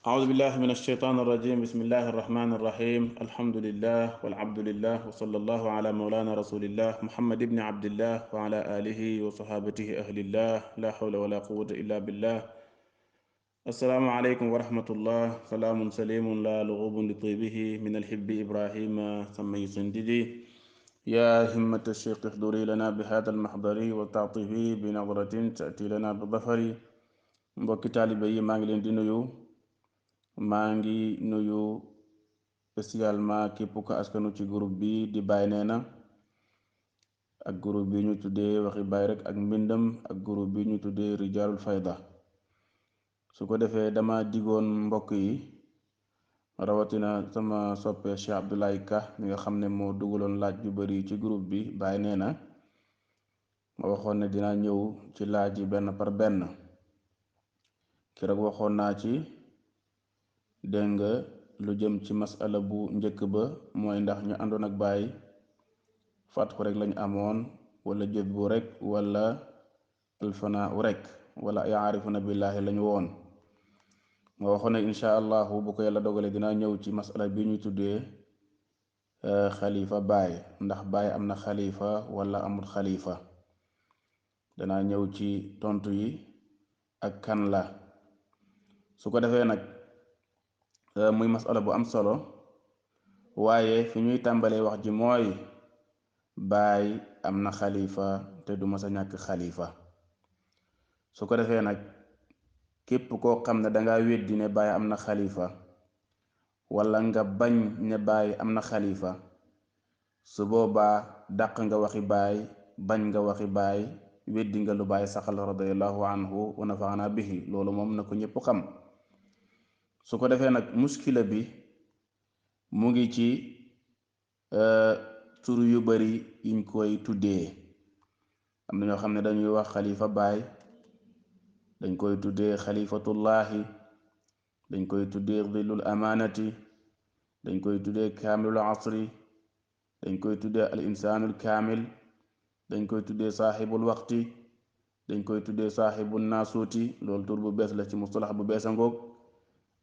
أعوذ بالله من الشيطان الرجيم. بسم الله الرحمن الرحيم. الحمد لله والعبد لله وصلى الله على مولانا رسول الله محمد بن عبد الله وعلى آله وصحابته أهل الله لا حول ولا قوة إلا بالله. السلام عليكم ورحمة الله. سلام سليم لا لغوب لطيبه من الحب إبراهيم سمي صنددي. يا همة الشيخ احضري لنا بهذا المحضر وتعطفي بنظرة تأتي لنا بظفر. mbokki taalibe yi maa ngi leen di nuyu maa ngi nuyu spécialement képp ko askanu ci groupe bi di Baay Neena ak groupe bi ñu tuddee waxi baay rek ak mbindam ak groupe bi ñu tuddee Rijaalul Fayda. su ko defee dama digoon mbokk yi rawatina sama soppe Cheikh Abdoulaye Ka mi nga xam ne moo dugaloon laaj yu bari ci groupe bi Baay Neena, ma waxoon ne dinaa ñëw ci laaj yi benn par benn. keroog waxoon naa ci dégg nga lu jëm ci masala bu njëkk ba mooy ndax ñu àndoon ak Baay fatxu rek lañu amoon wala jët bu rek wala alfanaa u rek wala yaarifuna billaahi lañu woon. ma waxoon ne insha allahu bu ko yàlla dogale dinaa ñëw ci masala bi ñu tuddee xalifa Baay, ndax Baay am na xalifa wala amul xalifa. danaa ñëw ci tontu yi ak kan la. su ko defee nag muy masala bu am solo, waaye fi ñuy tàmbalee wax ji mooy Baay am na xalifa te du mas a ñàkk xalifa. su ko defee nag képp koo xam ne danga weddi ne Baay am na xalifa wala nga bañ ne Baay am na xalifa, su boobaa dàq nga waxi Baay, bañ nga waxi Baay, weddi nga lu Baay saxal radiyallahu anhu wa nafaana bihi. loolu moom na ko ñépp xam. su ko defee nag muskila bi mu ngi ci tur yu bari yiñ koy tuddee. am na ñoo xam ne dañuy wax xalifa Baay, dañ koy tuddee xalifatullaahi, dañ koy tuddee zillul amaanati, dañ koy tuddee kaamilul asri, dañ koy tuddee al insaanul kaamil, dañ koy tuddee saaxibul waqti, dañ koy tuddee saaxibul naasuuti. loolu tur bu bees la ci mustalax bu bees a ngoog.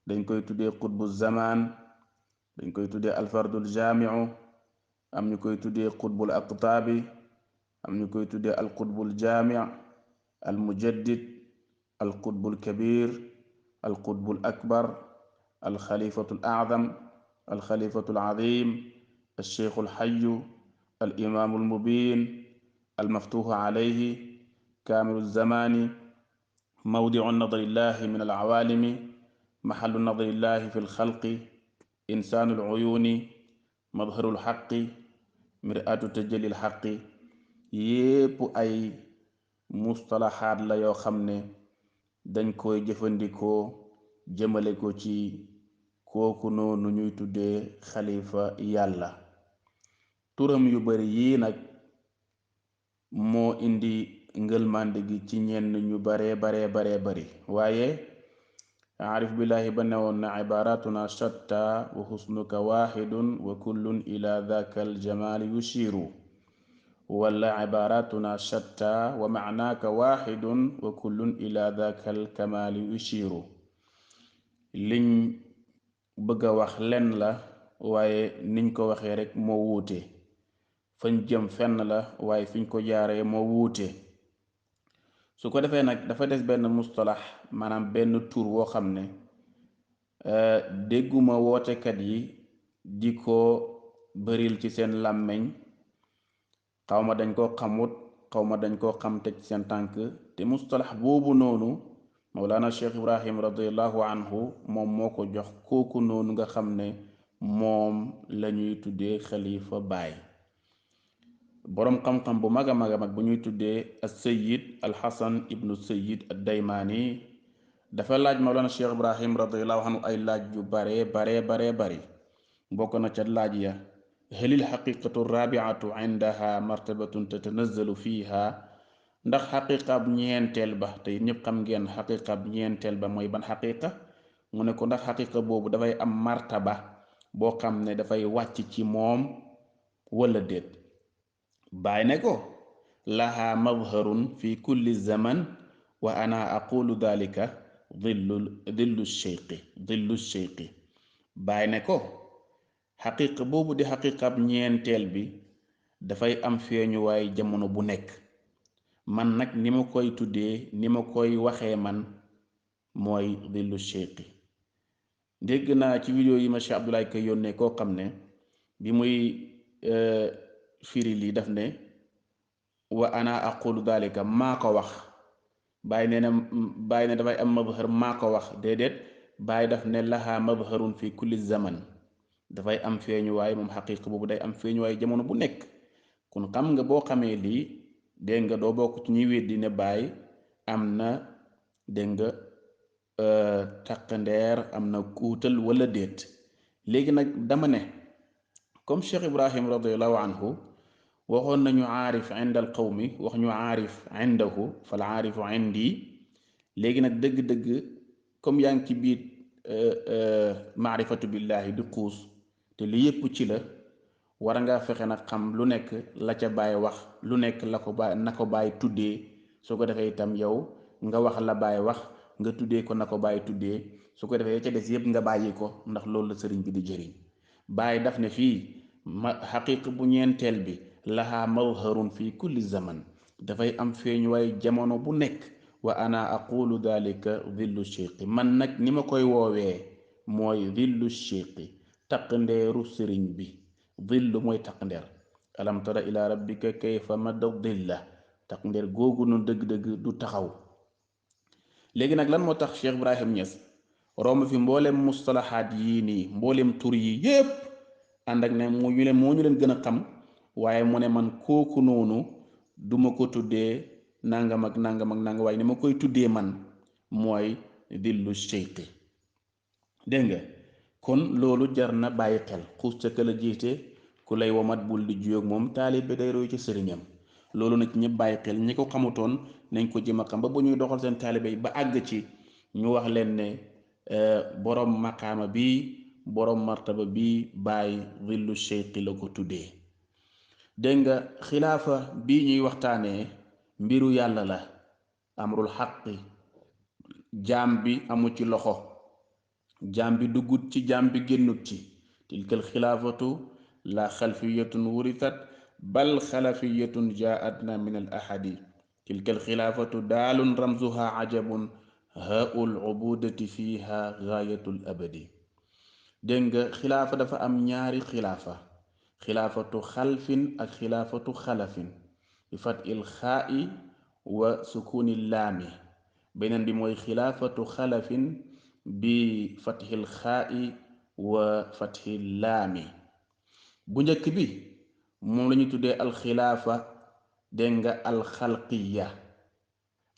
dañ koy tuddee qutbu zamaan, dañ koy tuddee alfardul jaamiu, am ñu koy tuddee qutbul aqtaabi, am ñu koy tuddee alqutbul jaami, almujaddid, alqutbul kabir, alqutbul akbar, alxalifatul acdam, alxalifatul azim, alcheikhul xayu, alimaamul mubiin, almaftuuxu calayhi, kaamilu zamaani, mawdicu nadrillahi min alcawaalimi, maxallu nadrillahi fi lxalqi, insaanul uyuuni, madharul xaqi, mir'atu tajalil xaqi. yépp ay mustalaxaat la yoo xam ne dañ koy jëfandikoo jëmale ko ci kooku noonu ñuy tuddee xalifa yàlla. turam yu bari yii nag moo indi ngëlmande gi ci ñenn ñu baree bari, waaye aarif billahi ba newoon na ibaratuna shatta wa husnuka waxidun wa kullun ila dhaka aljamali yushiru, wala ibaratuna shatta wa maanaaka waxidun wa kullun ila dhaka alkamali yushiru. liñ bëgg a wax lenn la, waaye niñ ko waxee rek moo wuute. fañ jëm fenn la, waaye fiñ ko jaaree moo wuute. su ko defee nag dafa des benn mustalax, maanaam benn tur woo xam ne dégguma wootekat yi di ko bëril ci seen làmmeñ. xawma dañ koo xamut, xawma dañ koo xam teg ci seen tànk. te mustalax boobu noonu Mawlana Cheikh Ibrahim radiallahu anhu moom moo ko jox kooku noonu nga xam ne moom la ñuy tuddee xalifa Baay. boroom xam-xam bu mag a mag bu ñuy tuddee as-Sayyid al-Hasan ibnu Sayyid ad-Daymaani dafa laaj Mawlana Cheikh Ibrahim radiallahu anhu ay laaj yu baree bari. bokk na ca laaj ya: halil xaqiqatu rabiatu indaha martabatun tatanazzalu fiha. ndax xaqiqab ñeenteel ba, te ñëpp xam ngeen xaqiqab ñeenteel ba mooy ban xaqiqa. mu ne ko ndax xaqiqa boobu dafay am martaba boo xam ne dafay wàcc ci moom wala déet. Baay ne ko: laha madharun fi kulli zaman wa ana aqulu dalika dillu sheyqi bàyyi ne ko xaqiqa boobu di xaqiqab ñeenteel bi dafay am feeñuwaay jamono bu nekk. man nag ni ma koy tuddee ni ma koy waxee man mooy dillu sheyqi. dégg naa ci vidéo yi ma Cheikh Abdoulaye Ka yónnee koo xam ne bi muy firi lii daf ne wa ana aqulu dalika maa ko wax. bàyyi nee na bàyyi ne dafay am mazhar maa ko wax déedéet. bàyyi daf ne laha mazharun fi kulli zaman dafay am feeñuwaay moom xaqiqa boobu day am feeñuwaay jamono bu nekk. kon xam nga boo xamee lii dégg nga doo bokk ci ñuy weddi ne bàyyi am na dégg nga taqandeer am na kuutal wala déet. léegi nag dama ne comme Cheikh Ibrahim radiallahu anhu waxoon nañu aarif inda al qawmi wax ñu aarif indahu fal aarifu indi. léegi nag dëgg-dëgg comme yaa ngi ci biir maarifatu billahi di xuus te li yépp ci la war ngaa fexe nag xam lu nekk la ca bàyyi wax lu nekk la ko bàyyi na ko bàyyi tuddee. soo ko defee itam yow nga wax la bàyyi wax nga tuddee ko na ko bàyyi tuddee. su ko defee ca des yépp nga bàyyi ko ndax loolu la sëriñ bi di jëriñ. bàyyi daf ne fii xaqiqa bu ñeenteel bi laha mawharun fi kulli zaman dafay am feeñuwaay jamono bu nekk. wa ana aqulu dalika dillu sheyqi man nag ni ma koy woowee mooy dillu sheyqi taqndeeru sëriñ bi. dillu mooy taqndeer. alam tara ila rabbika kayfa madda dilla taqndeer googu noonu dëgg-dëgg du taxaw. léegi nag lan moo tax Cheikh Ibrahim Niass romb fi mboolem mustalahaat yii nii mboolem tur yi yépp ànd ak ne moo ñu leen gën a xam waaye mu ne man kooku noonu duma ko tuddee nangam ak nangam ak nangam waaye ni ma koy tuddee man mooy dillu sheyqi. dégg nga kon loolu jar na bàyyi xel. xuus ca këla jiite ku lay womat bul di juyoog moom taalibe day roy ci sëriñam. loolu nag ñëpp bàyyi xel ñi ko xamutoon nañ ko jëm a xam ba bu ñuy doxal seen taalibe yi ba àgg ci ñu wax leen ne borom maqaama bi borom martaba bi bàyyi dillu sheyqi la ko tuddee. dégg nga xilaafa bii ñuy waxtaanee mbiru yàlla la. amrul xaqi jaam bi amu ci loxo. jaam bi duggut ci jaam bi génnut ci. tilkal xilaafatu la xalfiyatun wurisat bal xalafiyatun jaatna min al ahadi. tilkal xilaafatu daalun ramzuha ajabun haul ubudati fiha gaayatul abadi. dégg nga xilaafa dafa am ñaari xilaafa. xilaafatu xalfin ak xilaafatu xalafin bi fat il xaa'i wa sukuni laami. beneen bi mooy xilaafatu xalafin bi fathil xaa'i wa fathil laami. bu njëkk bi moom la ñu tuddee alxilaafa dégg nga alxalqiya.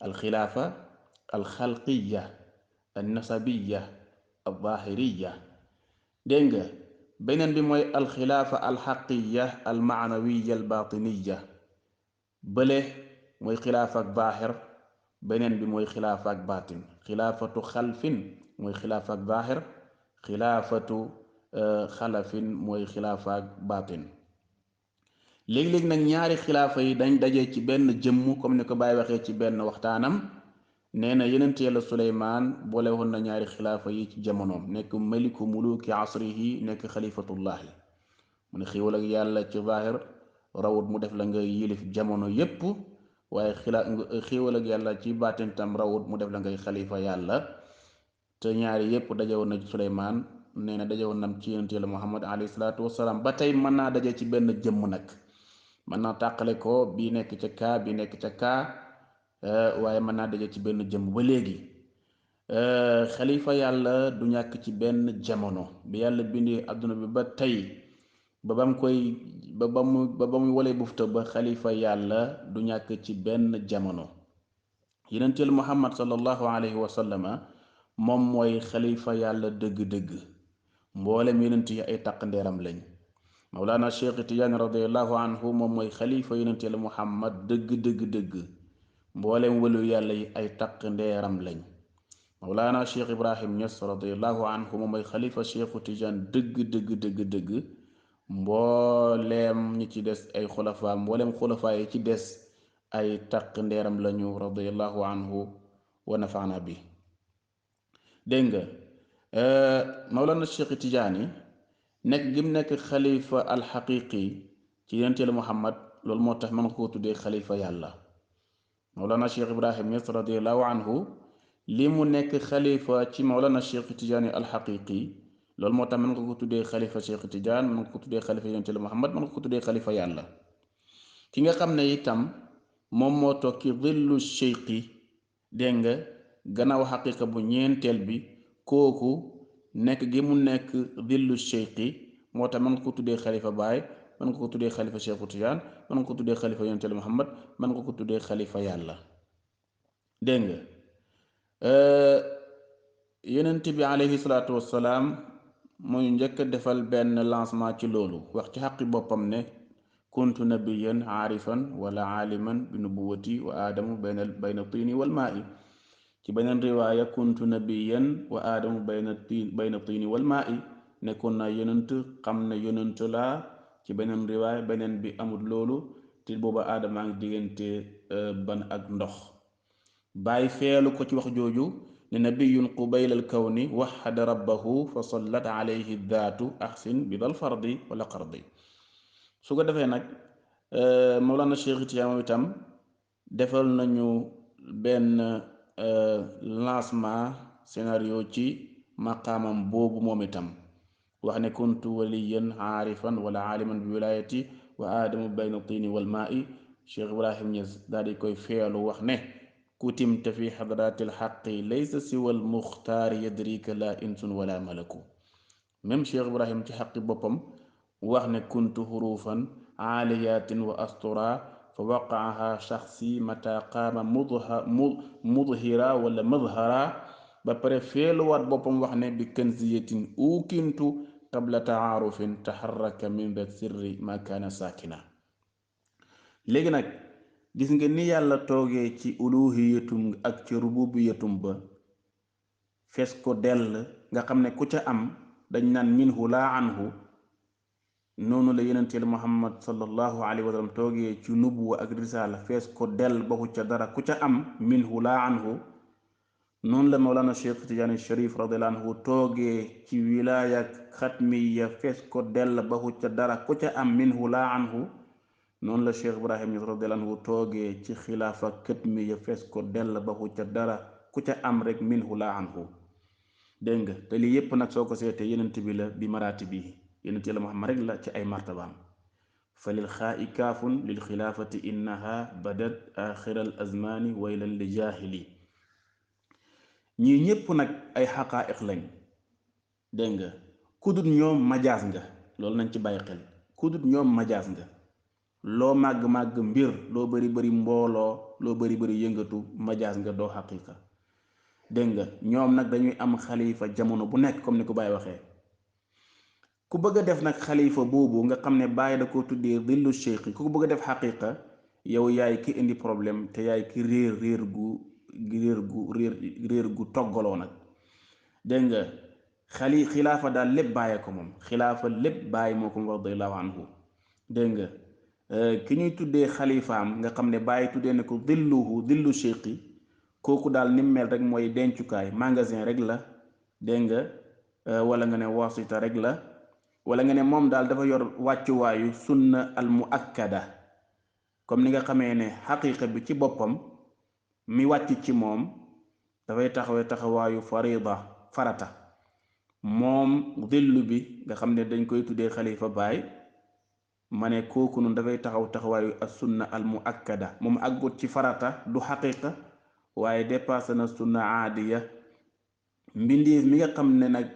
alxilaafa alxalqiya annasabiya alzahiriya. dégg nga beneen bi mooy alxilaafa alxaqiya almaanawiya albatiniya. bële mooy xilaafa ak zaahir beneen bi mooy xilaafa ak baatin. xilaafatu xalfin mooy xilaafa ak zaahir. xilaafatu xalafin mooy xilaafa ak baatin. léegi-léegi nag ñaari xilaafa yi dañ daje ci benn jëmm comme ni ko Baay waxee ci benn waxtaanam. nee na yenent yàlla Suleymaan boole woon na ñaari xilaafa yi ci jamonoom nekk maliku muluki asrihi nekk xalifatullahi. mu ne xiiwal ak yàlla ci zaahir rawut mu def la nga yilif jamono yépp waaye xiiwal ak yàlla ci baatin tam rawut mu def la ngay xalifa yàlla. te ñaari yépp dajewoon na ci Suleymaan nee na dajewoon nam ci yonent yàlla Muhammad alayhi salaatu wasalaam. ba tey mën naa daje ci benn jëmm nag mën naa tàqale ko bii nekk ca kaa bii nekk ca kaa waaye mën naa daje ci benn jëmm ba léegi. xalifa yàlla du ñàkk ci benn jamono bi yàlla bindee adduna bi ba tey ba ba muy walee bufta ba xalifa yàlla du ñàkk ci benn jamono. yonent yàlla Muhammad sallallahu alayhi wa sallama moom mooy xalifa yàlla dëgg-dëgg. mboolem yonent yi ay taqndeeram lañ. Mawlana Cheikh Tidiane radiallahu anhu moom mooy xalifa yonent yàlla Muhammad dëgg-dëgg-dëgg. mboolem wëlu yàlla yi ay taqndeeram lañ. Mawlana Cheikh Ibrahim Niass radiallahu anhu moom mooy xalifa Cheikh Tidiane dëgg-dëgg-dëgg. mbooleem ñi ci des ay xulafaa mbooleem xulafaa yi ci des ay taqndeeram lañu radiallahu anhu wa nafaana bi. dégg nga Mawlana Cheikh Tidiane nekk gim nekk xalifa alxaqiqi ci yenteelu Muhammad loolu moo tax mën koo tuddee xalifa yàlla. Mawlana Cheikh Ibrahim Niass radiallahu anhu li mu nekk xalifa ci Mawlana Cheikh Tidiane alxaqiqi loolu moo tax mën nga ko tuddee xalifa Cheikh Tidiane, mën nga ko tuddee xalifa yenteelu Muhammad, mën nga ko tuddee xalifa yàlla. ki nga xam ne itam moom moo toog ci dillu cheikhi, dégg nga gannaaw xaqiqa bu ñeenteel bi, kooku nekk gi mu nekk dillu cheikhi moo tax mën nga ko tuddee xalifa Baay, mën nga ko tuddee xalifa Cheikh Tidiane, mën nga ko tuddee xalifa yonent Muhammad, mën nga ko tuddee xalifa yàlla. dégg nga yonent bi alayhi salaatu wassalaam muy njëkk a defal benn lancement ci loolu, wax ci xaqi boppam ne kuntu nabiyan aarifan wala aaliman bi nubuwati wa aadamu bayna tiini wal maa'i. ci beneen riwaaya kuntu nabiyan wa aadamu bayna tiini wal maa'i, nekkoon naa yonent, xam ne yonent laa. ci beneen riwaaya beneen bi amul loolu, te booba aadamaa ngi diggante ban ak ndox. bàyyi feelu ko ci wax jooju ne nabiyun qubayla al kawni waxada rabbahu fa sallat alayhi daatu ahsin bi dal fardi wala qardi. su ko defee nag Mawlana Cheikh Tidiane moom itam defal nañu benn lancement scénario ci maqaamam boobu moom itam, wax ne kuntu waliyan aarifan wala aaliman bi wilayati wa aadamu bayna tini wal maa'i. Cheikh Ibrahim Niass daal di koy feelu wax ne kutimta fi xadrati alxaqi laysa siwa almuxtaari yadrika la insun wala malaku. même Cheikh Ibrahim ci xaqi boppam wax ne kuntu hurufan aaliyatin wa astura fa waqaaha shaxsi mata qaama mudhira wala madhara. ba pare feeluwaat boppam wax ne bi kanziyatin ukintu qabla taarufin taxarraka min da sirri ma kaana saakina. léegi nag gis nga ni yàlla toogee ci uluhiyatum ak ci rububiyatum ba fees ko dell, nga xam ne ku ca am dañ naan minhu laa anhu. noonu la yonenteel Muhammad sallallahu alayhi wa sallam toogee ci nubuwa ak risaala fees ko dell baxu ca dara, ku ca am minhu laa anhu. noonu la Mawlana Cheikh Tidiane Sharif radiyallahu anhu toogee ci wilaaya xatmiya fees ko dell baxu ca dara, ku ca am minhu laa anhu. noonu la Cheikh Ibrahim Niass radiyallahu anhu toogee ci xilaafa xatmiya fees ko dell baxu ca dara, ku ca am rek minhu laa anhu. dégg nga te lii yépp nag soo ko seetee yenent bi la bi maraati bi yenent la Muhammad rek la ci ay martabaam. fa lil xaa'i kaafun lil xilaafati innaha badat axiral azmaani waylan li jaahili. ñii ñépp nag ay xaqaa'iq lañ. dégg nga kudut ñoom majaas nga, loolu nañ ci bàyyi xel. kudut ñoom majaas nga, loo màgg-màgg mbir, loo bari bari mbooloo, loo bari bari yëngatu, majaas nga, doo xaqiiqa. dégg nga ñoom nag dañuy am xalifa jamono bu nekk comme ni ko Baye waxee. ku bëgg a def nag xalifa boobu nga xam ne Baye da ko tuddee dillu cheikh, ku ko bëgg a def xaqiiqa, yow yaay ki indi problème, te yaay ki réer gu toggaloo nag. dégg nga xilaafa daal lépp Baye ko moom, xilaafa lépp Baye moo ko moom radiyallahu anhu. dégg nga ki ñuy tuddee xalifaam nga xam ne Baye tuddee ne ko dillu cheikh, kooku daal ni mel rek mooy dencukaay, magasin rek la. dégg nga wala nga ne wasita rek la, wala nga ne moom daal dafa yor wàccuwaayu sunna al muakkada, comme ni nga xamee ne xaqiiqa bi ci boppam mi wàcc ci moom dafay taxawaayu farata. moom dillu bi nga xam ne dañ koy tuddee xalifa Baay, ma ne kooku noonu dafay taxawaayu as sunna al muakkada. moom àggut ci farata, du xaqiiqa, waaye dépassé na sunna aadiya. mbindeef mi nga xam ne nag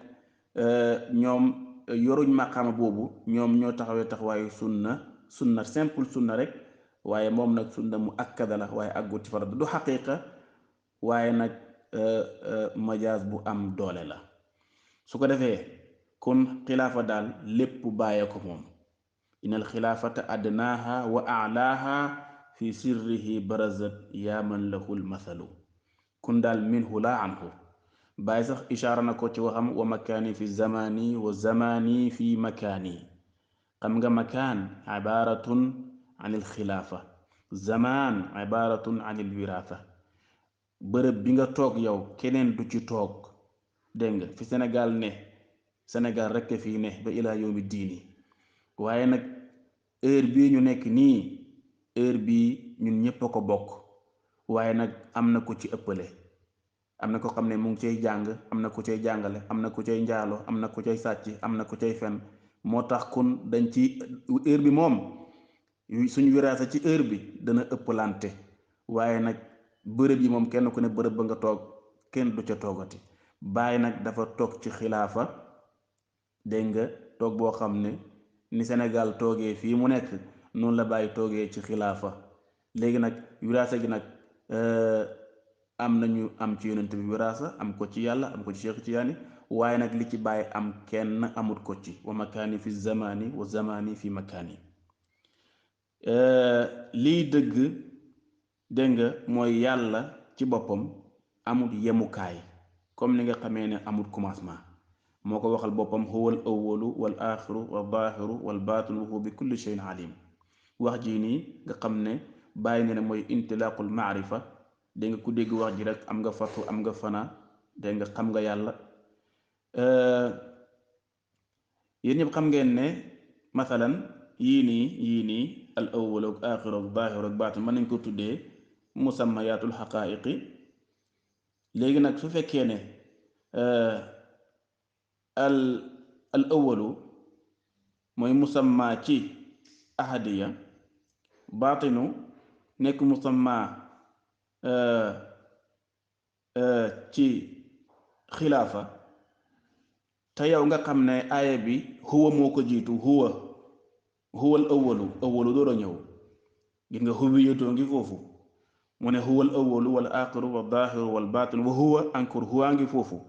ñoom yoruñ maqaama boobu, ñoom ñoo taxawaayu sunna simple sunna rek, waaye moom nag sunna mu akkada la, waaye àggut ci farata, du xaqiiqa, waaye nag majaaz bu am doole la. su ko defee kon xilaafa daal lépp bàyyee ko moom. inal xilaafata adnaaha wa alaaha fi sirrihi barazat yaa man lahul mathalu. kun daal minhu laa anhu. Baay sax ishaara na ko ci waxam wa makaani fi zamani wa zamani fi makaani. xam nga makaan ibaratun an il xilaafa, zamaan ibaratun an il wiraasa. bërëb bi nga toog yow keneen du ci toog, dégg nga fi Sénégal ne Sénégal rekk fii ne ba ilaa yawmi diini waaye nag heure bii ñu nekk nii heure bii ñun ñépp a ko bokk waaye nag am na ko ci ëppale am na ko xam ne mu ngi cay jàng am na ku cay jàngale am na ku cay njaalo am na ku cay sàcc am na ku cay fen moo tax kun dañ ci heure bi moom suñu wiraasa ci heure bi dana ëppalante waaye nag bërëb yi moom kenn ku ne bërëb ba nga toog kenn du ca toogati Baay nag dafa toog ci xilaafa dégg nga toog boo xam ne ni Sénégal toogee fii mu nekk noonu la Baay toogee ci xilaafa léegi nag wiraasa gi nag am nañu am ci yonent bi wiraasa am ko ci yàlla am ko ci Cheikh Tiyaani waaye nag li ci Baay am kenn amut ko ci wa makaani fi zamani wa zamani fi makaani lii dëgg dégg nga mooy yàlla ci boppam amut yemukaay comme ni nga xamee ne amut commencement moo ko waxal boppam huwa al awalu wal axiru wal zaahiru wal baatinu wa huwa bi kulli shay'in alim wax ji nii nga xam ne bàyyi ne ne mooy intilaaqul maarifa dégg nga ku dégg wax ji rek am nga fatu am nga fana dégg nga xam nga yàlla yéen ñëpp xam ngeen ne mathalan yii nii al awwal ak aaxir ak zaahir ak baatin mën nañ ko tuddee musammayaatul xaqaa'iqi léegi nag su fekkee ne al awwalu mooy musamma ci ahadiya baatinu nekk musamma ci xilaafa te yow nga xam ne aaya bi huwa moo ko jiitu huwa al awwalu door a ñëw gis nga huwiyatoo ngi foofu mu ne huwa al awwalu wal aaxiru wal zaahiru wal baatinu wa huwa encore huwa ngi foofu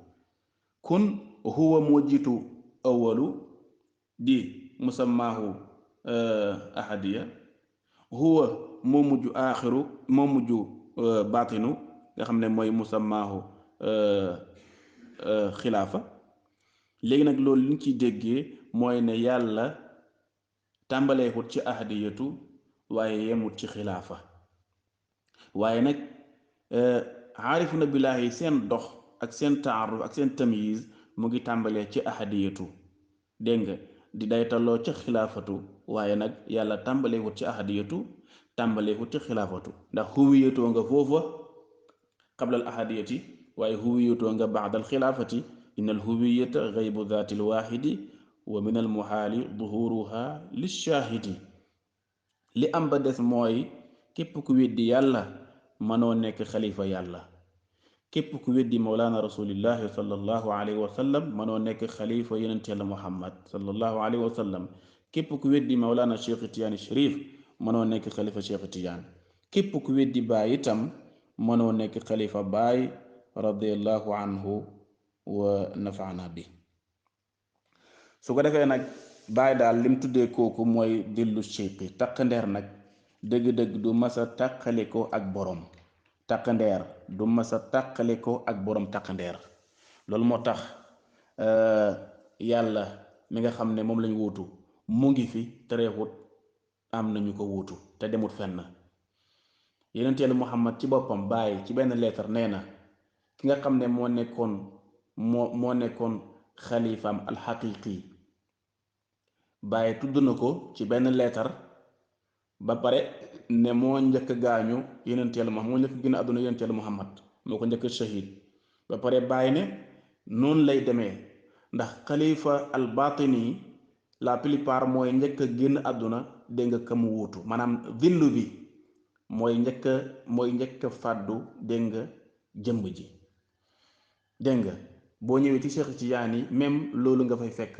kun huwa moo jiitu awwalu di musammaahu ahadiya huwa moo mujj aaxiru moo mujj baatinu nga xam ne mooy musammaahu xilaafa léegi nag loolu li ñu ciy déggee mooy ne yàlla tàmbaleekut ci ahadiyatu waaye yemut ci xilaafa waaye nag aarifuna billaahi seen dox ak seen taaruf ak seen tamyiz mu ngi tàmbalee ci ahadiyatu dégg nga di daytaloo ci xilaafatu waaye nag yàlla tàmbaleekut ci ahadiyatu tàmbaleekut ci xilaafatu ndax huwiyatoo nga foofa qablal ahadiyati waaye huwiyatoo nga baadal xilaafati inna al huwiyata gaybu daati l waaxidi wa min al muhaali duhuruha lishaahidi li am ba des mooy képp ku weddi yàlla mënoo nekk xalifa yàlla képp ku weddi mawlaana rasulillahi sallallahu alayhi wa sallam mënoo nekk xalifa yonent yàlla muhammad sallallahu alayhi wa sallam képp ku weddi mawlaana cheikh tiyaani sharif mënoo nekk xalifa cheikh tiyaan képp ku weddi baay itam mënoo nekk xalifa baay radiallahu anhu wa nafaana bi su ko defee nag baay daal lim tuddee kooku mooy dillu cheikhi taq ndeer nag dëgg-dëgg du masa tàqale ko ak borom taq ndeer du masa tàqale ko ak borom taq ndeer loolu moo tax yàlla mi nga xam ne moom lañ wuutu mu ngi fi tereexut am nañu ko wuutu te demut fenn yonent Yàlla Muhammad ci boppam bàyyi ci benn leetar nee na ki nga xam ne moo nekkoon xalifaam alxaqiqi bàyyi tudd na ko ci benn leetar ba pare ne moo njëkk gaañu yonent Yàlla Muhammad moo njëkk gën a àdduna yonent Yàlla Muhammad moo ko njëkk shahid ba pare bàyyi ne noonu lay demee ndax xalifa al batini la plupart mooy njëkk a génn àdduna dégg nga ka mu wuutu maanaam villu bi mooy njëkk a fàddu dégg nga jëmb ji dégg nga boo ñëwee ci Cheikh Tidiane yi même loolu nga fay fekk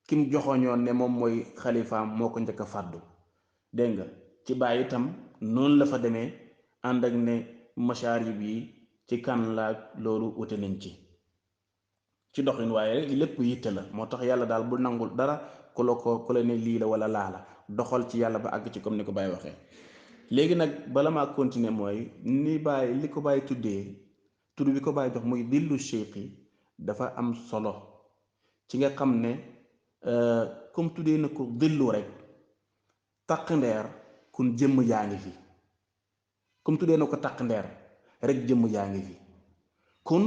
kim joxoñoon ne moom mooy xalifaam moo ko njëkk a fàddu dégg nga ci bàyyi itam noonu la fa demee ànd ak ne masharib yi ci kan laaj loolu wute nañ ci doxin waaye lépp yitte la moo tax yàlla daal bu nangul dara ku la ne lii la wala laa la doxal ci yàlla ba àgg ci comme ni ko Baye waxee léegi nag bala maa continuer mooy ni Baye li ko Baye tuddee tudd bi ko Baye jox muy dillu cheikhi dafa am solo ci nga xam ne comme tuddee na ko dillu rek taq ndeer kun jëmm yaa ngi fi comme tuddee na ko taq ndeer rek jëmm yaa ngi fi kun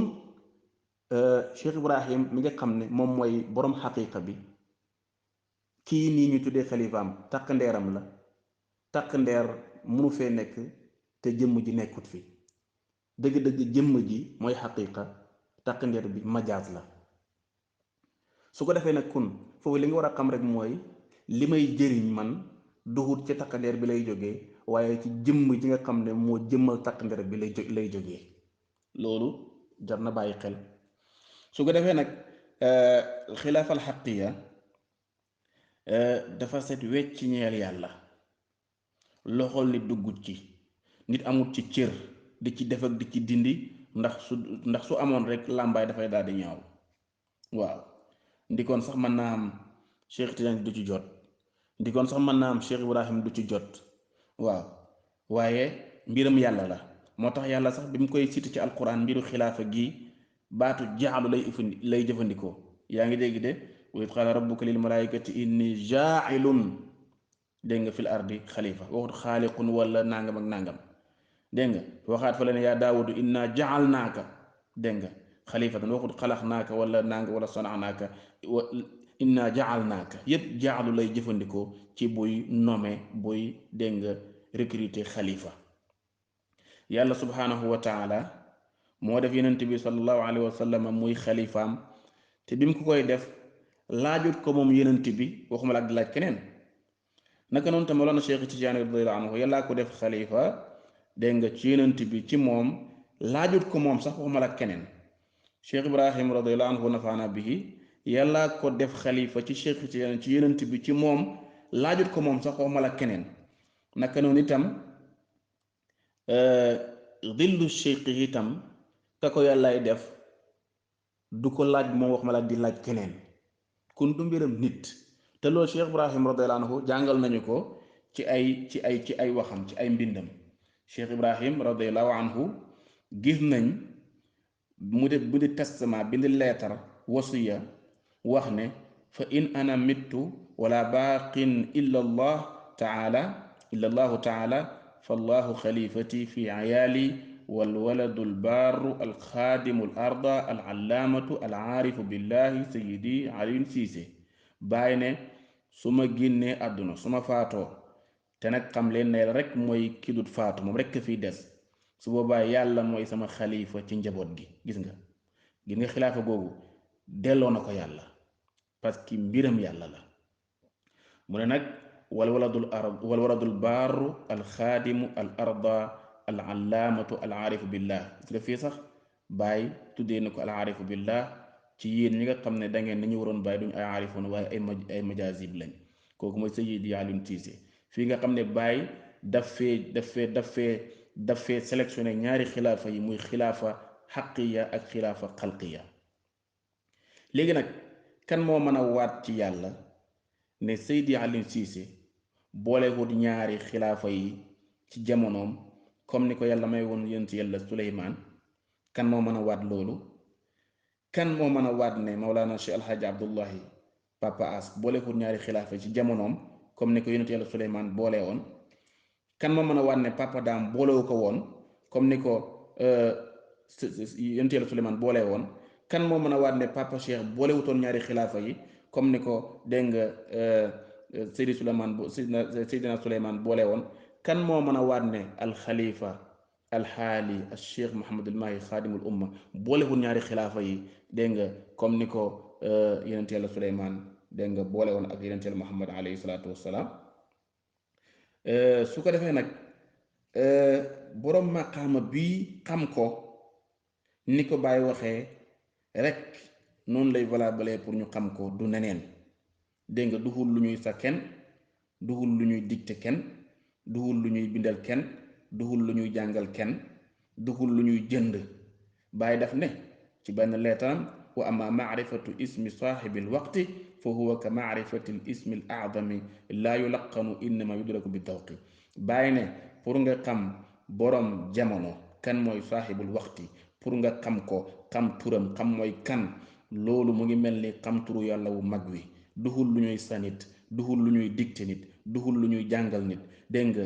Cheikh Ibrahim mi nga xam ne moom mooy borom xaqiqa bi kii nii ñu tuddee xalifaam takk ndeeram la takk ndeer munu fee nekk te jëmm ji nekkut fi dëgg-dëgg jëmm ji mooy xaqiqa takk ndeer bi majaaz la su ko defee nag kun foofu li nga war a xam rek mooy li may jëriñ man duhut ci takk ndeer bi lay jógee waaye ci jëmm ji nga xam ne moo jëmmal takk ndeer bi lay jógee loolu jar na bàyyi xel su ko defee nag xilaafal xaqiya dafa set wecc ñeel yàlla loxol nit duggut ci nit amut ci cër di ci def ak di ci dindi ndax su amoon rek làmbaay dafay daal di ñaaw waaw ndikoon sax mën naa am Cheikh Tidiane du ci jot ndikoon sax mën naa am Cheikh Ibrahim du ci jot waaw waaye mbiram yàlla la moo tax yàlla sax bi mu koy cité ci alquran mbiru xilaafa gi baatu jaalu lay jëfandikoo yaa ngi dégg de wa id qaala rabbuka lil malaikati inni jaailun dégg nga fil ardi xalifa waxut xaaliqun wala nangam ak nangam dégg nga waxaat fa la ne yaa daawudu inna jaalnaaka dégg nga xalifatan waxut xalax naaka wala nanga wala sona naaka wa inna jaalnaaka yépp jaalu lay jëfandikoo ci buy nome buy dégg nga recruter xalifa yàlla subhanahu wa taala moo def yonent bi sallallahu alayhi wa sallam muy xalifaam te bi mu ko koy def laajut ko moom yonent bi waxuma la ak di laaj keneen naka noonu tam Mawlana Cheikh Tidiane radiyallahu anhu yàllaa ko def xalifa dégg nga ci yonent bi ci moom laajut ko moom sax waxuma la ak keneen Cheikh Ibrahim radiyallahu anhu nafaana bihi yàllaa ko def xalifa ci Cheikh Tidiane ci yonent bi ci moom laajut ko moom sax waxuma la ak keneen naka noonu itam dillu cheikh itam ka ko yàllaay def du ko laaj moom wax ma la di laaj keneen kun du mbiram nit te loolu Cheikh Ibrahim radiyallahu anhu jàngal nañu ko ci ay waxam ci ay mbindam Cheikh Ibrahim radiyallahu anhu gis nañ mu def bindi testament bindi leetar wasiya wax ne fa in ana mittu wala baaqin illa allahu taala fallahu xalifati fi ayaali walwaladu albaaru alxaadimu al arda alallaamatu alaarifu billahi sayidi Alioune Cissé bàyyi ne su ma génnee àdduna su ma faatoo te nag xam leen ne rek mooy ki dut faatu moom rek fiy des su boobaa yàlla mooy sama xalifa ci njaboot gi gis nga xilaafa googu delloo na ko yàlla parce que mbiram yàlla la mu ne nag walwaladul baaru alxaadimu al arda al allaamatu al aarifu billah gis nga fii sax bàyyi tuddee na ko al aarifu billah ci yéen ñi nga xam ne da ngeen nañu waroon bàyyi duñu ay aarifoon waaye ay majaazib lañ kooku mooy Sayyidi Alioune Cissé fii nga xam ne bàyyi daf fee sélectionné ñaari xilaafa yi muy xilaafa xaqiya ak xilaafa xalqiya léegi nag kan moo mën a waat ci yàlla ne Sayyidi Alioune Cissé boolewut ñaari xilaafa yi ci jamonoom comme ni ko yàlla may woon yonent yàlla Suleymaan kan moo mën a waat loolu kan moo mën a waat ne Mawlana Cheikh Alhaji Abdullahi Papa As boolewut ñaari xilaafa yi ci jamonoom comme ni ko yonent yàlla Suleymaan boole woon kan moo mën a waat ne Papa Daam boolewu ko woon comme ni ko yonent yàlla Suleymaan boole woon kan moo mën a waat ne Papa Cheikh boolewutoon ñaari xilaafa yi comme ni ko dégg nga Seydina Suleymaan boole woon kan moo mën a waat ne alxalifa alxaali al cheikh Mouhamadul Mahi xaadimul umma boolewul ñaari xilaafa yi dégg nga comme ni ko yonent yàlla Suleymaan dégg nga boole woon ak yonent yàlla Muhammad alayhi salaatu wassalaam su ko defee nag borom maqaama bii xam ko ni ko Baay waxee rek noonu lay valable pour ñu xam ko du neneen dégg nga duhul lu ñuy sa kenn duhul lu ñuy dicté kenn duhul lu ñuy bindal kenn duhul lu ñuy jàngal kenn duhul lu ñuy jënd Baay daf ne ci benn leetaram wa ama maarifatu ismi saaxibil waqti fa huwa ka maarifati l ismi l aadami laa yulaqanu innama yudraku bi tawqi Baay ne pour nga xam borom jamono kan mooy saaxibul waqti pour nga xam ko xam turam xam mooy kan loolu mu ngi mel ni xam turu yàlla wu mag wi duhul lu ñuy sanit duhul lu ñuy dicté nit duhul lu ñuy jàngal nit dégg nga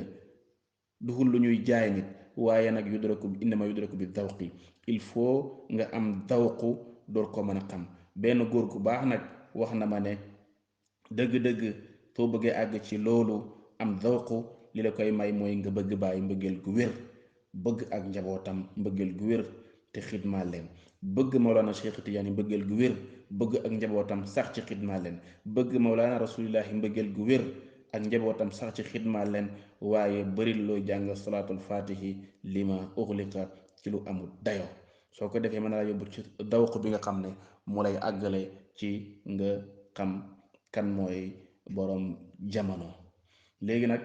duhul lu ñuy jaay nit waaye nag yudraku innama yudraku bi dawqi il faut nga am dawqu door ko mën a xam. benn góor gu baax nag wax na ma ne dëgg-dëgg soo bëggee àgg ci loolu am zawqu li la koy may mooy nga bëgg bàyyi mbëggeel gu wér, bëgg ak njabootam mbëggeel gu wér te xidmaal leen, bëgg Mawlana Cheikh Tidiane mbëggeel gu wér, bëgg ak njabootam sax ci xidmaal leen, bëgg Mawlana Rasulillahi mbëggeel gu wér ak njabootam sax ci xidmaal leen, waaye bari loo jàng salaatul fatihi lima uxliqa ci lu amul dayo. soo ko defee mën na la yóbbu ci dawq bi nga xam ne moo lay àggale ci nga xam kan mooy boroom jamono. léegi nag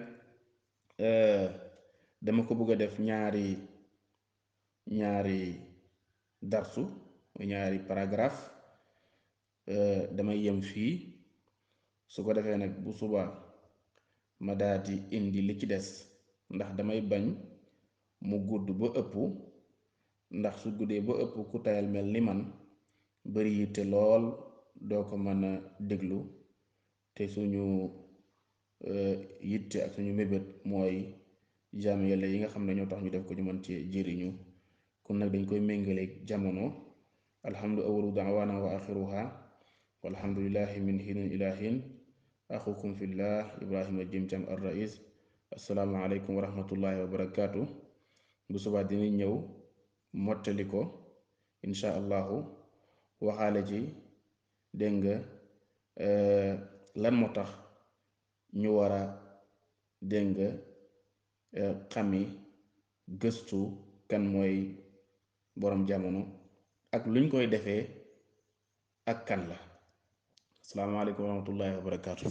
dama ko bëgg a def ñaari darsu, ñaari paragraphe. damay yem fii, su ko defee nag bu suba ma daati indi li ci des, ndax damay bañ mu gudd ba ëpp, ndax su guddee ba ëpp ku tayal mel ni man bari yitte lool doo ko mën a déglu, te suñu yitte ak suñu mébét mooy jaamu yàlla yi nga xam ne ñoo tax ñu def ko ñu mën ci jëriñu. kon nag dañ koy méngaleeg jamono. alhamdu awalu daawaana wa axiruha walhamdulillahi min hinin ila hin. axukum fillah Ibrahima Jim Thiam ar rais. assalaamu aleykum wa rahmatullahi wa barakaatu. bu subaa dina ñëw mottali ko insha allahu, waxaale ci dégg nga lan moo tax ñu war a dégg nga xami gëstu kan mooy boroom jamono ak luñ koy defee ak kan la. asalaamaaleykum wa rahmatullahi wa barakaatu.